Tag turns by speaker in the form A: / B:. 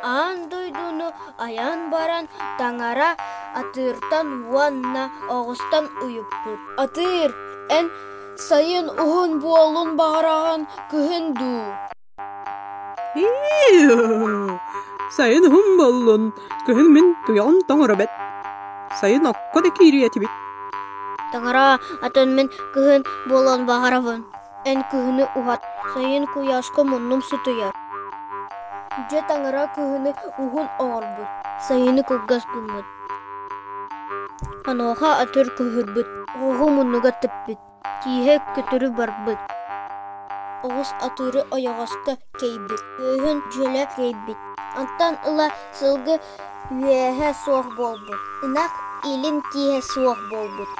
A: Аан дойдуну айан баран таҥара атыыртан уонна оҕустан ыйыппыт: «Атыыр, эн сайын уһун буолуон баҕараҕын, кыһын дуу?»
B: Сайын уһун буоллун, кыһын мин туйаҕым тоҥоро бэрт, сайын окко да киириэ этибит
A: Таҥара, атын мин кыһын буолуон баҕарабын, эн кыһыны уһат, сайын куйааска муннум сытыйар. Дьэ таҥара кыһыны уһун оҥорбут, сайыны кылгас гыммыт. Онуоха атыр кыыһырбыт, оҕуһу муннуга тэппит, тииһэ көтөрү барбыт. Оҕус атыыры ойоҕоско кэйбит, үөһүн дьөлө кэйбит. Онтон ыла сылгы үөһэ суох буолбут, ынах илин тииһэ суох буолбут.